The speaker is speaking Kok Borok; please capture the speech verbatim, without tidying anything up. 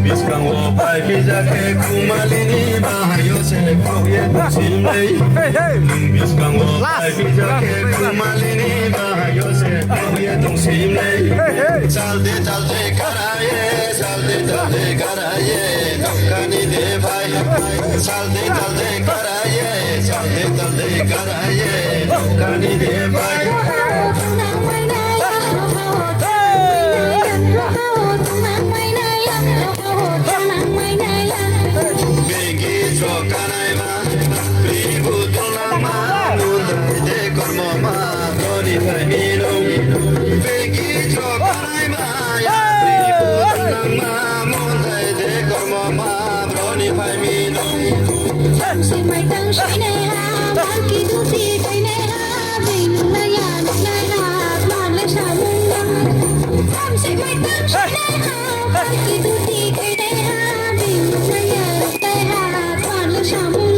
Biskango pai pija khe kumalini bahayo se kauye tong simlei. Hey, hey. Biskango pai pija khe kumalini bahayo se kauye tong simlei. Hey, hey. Chalde chalde karaye, chalde chalde karaye, dokani de bhai. Chalde chalde karaye, chalde chalde karaye, dokani de bhai. Begi chokanaima, pribu tonama, mundai de kormoma, doni phai minung. Begi chokanaima, ya pribu tonama, mundai de kormoma, doni phai minung. Samsi maitang sinai ha, bangki duti kainai ha, bini naya naya ha, male samung. Samsi maitang sinai ha, bangki duti kainai ha, bini naya naya ha, male samung.